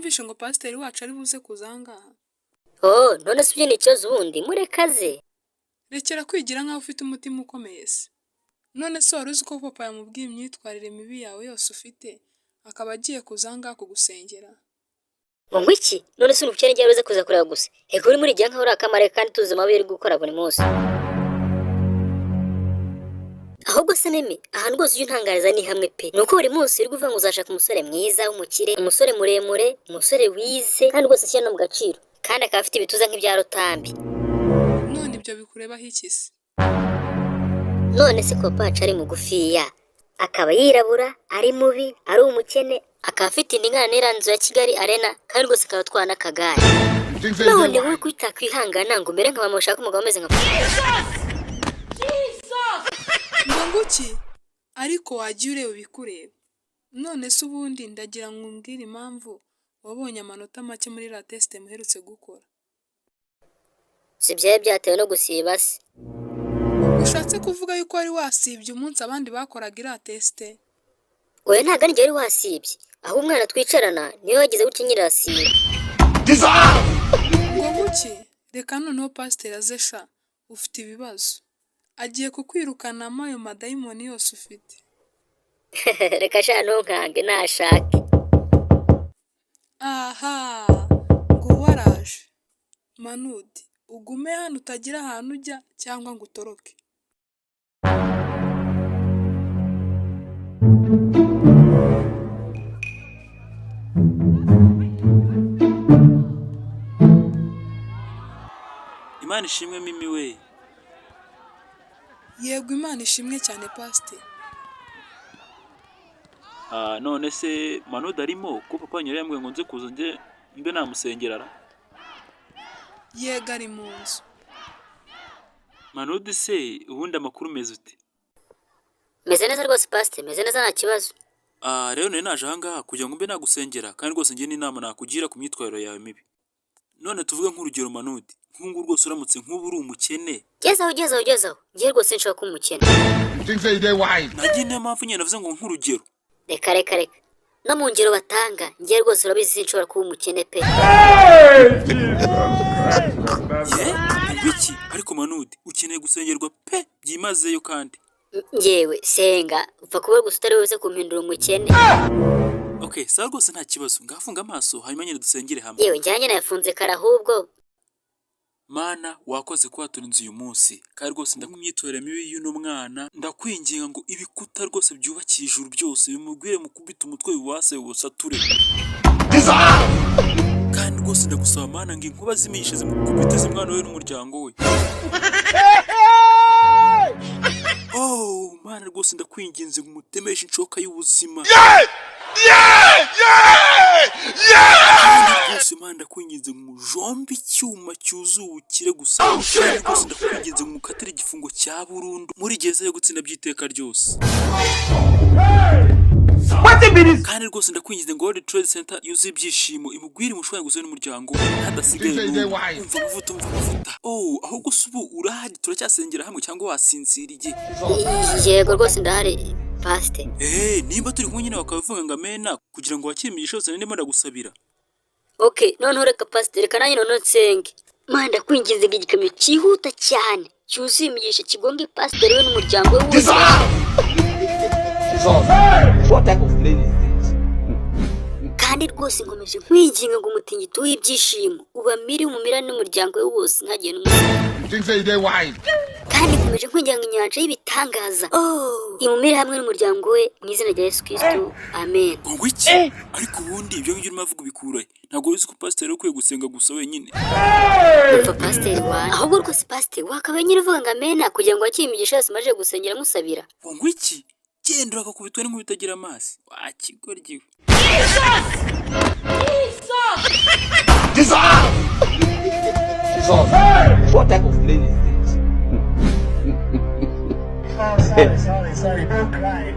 wumvishe ngo pasiteri wacu ari buze kuza aha ngaha? Oh, none se ibyo ni ikibazo ubundi? Murekaze. Rekera kwigira nk'aho ufite umutima ukomeye se. None se wari uzi ko papa yamubwiye imyitwarire mibi yawe yose ufite, akaba agiye kuza aha ngaha kugusengera? Ngo iki? None se ubukene ngiye uze kuza kureba gusa? Ego uri muri nkaho uri akamarayika kandi tuzi amabi uri gukora buri munsi. Ahubwo se Mimi, ahantu rwose ujya untangariza ni hamwe pe. Nuko buri munsi uri kuvuga ngo uzashaka umusore mwiza w'umukire, umusore muremure, umusore wize kandi rwose ashyira no mu gaciro, kandi akaba afite ibituza nk'ibya Rutambi. None ibyo bikurebaho iki se? None se ko paca ari mugufiya, akaba yirabura, ari mubi, ari umukene, akaba afite inda ingana n'iriya nzu ya Kigali Arena, kandi rwose akaba atwara n'akagare. None wowe kuki utakwihangana ngo umere nka mama ushaka umugabo umeze nka Ngo nguki? Ariko wagiye ureba ibikureba. None se ubundi ndagira ngo umbwire impamvu wabonye amanota make muri iriya test muherutse gukora. Si byari byatewe no gusiba se? Ushatse kuvuga yuko wari wasibye umunsi abandi bakoraga iriya test? Oya, ntabwo ari njye wari wasibye, aho umwana twicarana niwe wagize gutya nyirasiba. Ngo nguki? Reka noneho pasiteri aze sha, ufite ibibazo. Agiye kukwirukanamo ayo madayimoni yose ufite. Reka sha, ntunkange nashake. Aha, ngo waraje. Manudi, ugume hano utagira ahantu ujya cyangwa ngo utoroke. Imana ishimwe Mimi we. Yego, Imana ishimwe cyane pasiteri. Ah, none se Manudi arimo? Ko papa nyari yambwiye ngo nze kuza nge mbe namusengera ra? Yego, ari mu nzu. Manudi se ubundi amakuru umeze ute? Meze neza rwose pasiteri, meze neza nta kibazo. Ah, rero nari naje ahangaha kugira ngo mbe nagusengera, kandi rwose nge n'inama nakugira ku myitwarire yawe mibi. None tuvuge nk'urugero Manudi, nk'ubu rwose uramutse nk'ubu uri umukene. Gezaho, gezaho, gezaho, ngiye rwose nshobora kuba umukene. Nagiye niyo mpamvu nyine navuze ngo nk'urugero. Reka reka reka, no mu ngero batanga ngiye rwose urabizi sinshobora kuba umukene pe. Ye, ngo iki? Ariko Manudi, ukeneye gusengerwa pe byimazeyo kandi. Ngewe senga upfa kuba gusa utari buze kumpindura umukene. Okay, sawa rwose nta kibazo. Ngafunga amaso hanyuma nyine dusengere hamwe. Yewe, njyanye nayafunze kare ahubwo. Mana, wakoze kuba waturinze uyu munsi, kandi rwose ndakumyitwarire mibi y'uno mwana, ndakwinginga ngo ibikuta rwose byubakiye ijuru byose bimubwire mukubita umutwe biwase biwusature. Kandi rwose ndagusaba Mana ngo inkuba zimigisha zimukubite zimwana we n'umuryango we. Oh Mana, rwose ndakwinginze ngo umutemeshe inshoka y'ubuzima. Kandi rwose Mana ndakwinginze ngo umujombe icyuma cyuzuye ubukire gusa. Kandi rwose ndakwinginze ngo umukatire igifungo cya burundu muri gereza yo gutsinda by'iteka ryose. Kandi rwose ndakwinginze ngo World Trade Center yuzuye ibyishimo imugwire umushwanya gusa n'umuryango we hadasigaye n'umwe. Umva amavuta, umva amavuta. Oh, ahubwo se ubu urahari turacyasengera hamwe cyangwa wasinziriye? Yego rwose ndahari pasiteri. Eh, nimba turi kumwe nyine bakavuga ngo amena kugira ngo wakire imigisha yose ndimo ndagusabira. Okay, noneho reka pasiteri, reka nanjye noneho nsenge. Mana, ndakwinginze ngo igikamyo cyihuta cyane cyuzuye imigisha kigonge pasiteri we n'umuryango we wose. What type of plane is this? Kandi rwose nkomeje nkwinginga ngo umutingito w'ibyishimo ubamire umumirane n'umuryango we wose ntagire n'umusiga. Kandi nkomeje nkwinginga ngo inyanja y'ibitangaza, oh, imumire hamwe n'umuryango we mu izina rya Yesu Kristo, amen. Ngo iki? Ariko ubundi ibyo ngibyo urimo avuga ubikurahe? Ntabwo uzi ko pasiteri ukwiye gusenga gusa wenyine? Umva pasiteri wawe, ahubwo rwose pasiteri wakabaye nyine uvuga ngo amena kugira ngo wakire imigisha yose umaze gusengera musabira. Ngo iki? Genda urakakubitwa n'inkuba itagira amazi. Wa kigoryi we. What type of plane is this? Sorry, sorry, sorry, don't cry.